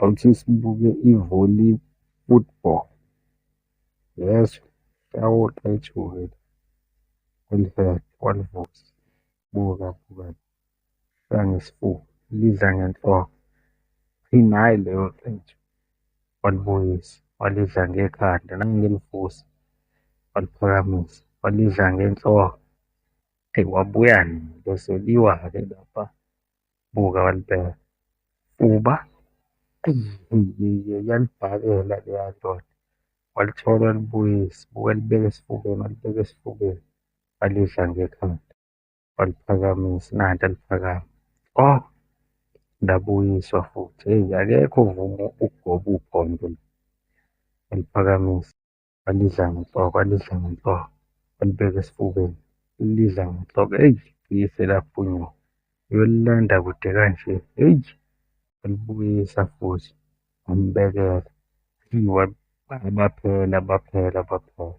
Awuthi sibuke i-volley football, uyezwa? Shaya oqethu-ke la, waliheda, walivusa, buka, buka la, shaya ngesifuba, lidla ngenhloko, nayi leyo qethu, walibuyisa, walidla ngekhanda, nangu elivusa, waliphakamisa, walidla ngenhloko. Eyi, wabuya nalo seliwa-ke lapha, buka walibeka, fuba, eyi yeyi yeyi, yalibhakela leya ndoda, walithola walibuyisa, buka walibeka esifubeni, walibeka esifubeni, walidla ngekhanda, waliphakamisa, nanti liphakama, oh, labuyiswa futhi. Hheyi, akekho ovuma ukugoba uphondo la, waliphakamisa, walidla ngenhloko, walidla ngenhloko, walibeka esifubeni, walidla ngenhloko, eyi, cishe laphunyuka, uyolilanda kude kanje, hheyi, walibuyisa futhi, wambekela, baphela, baphela, baphela.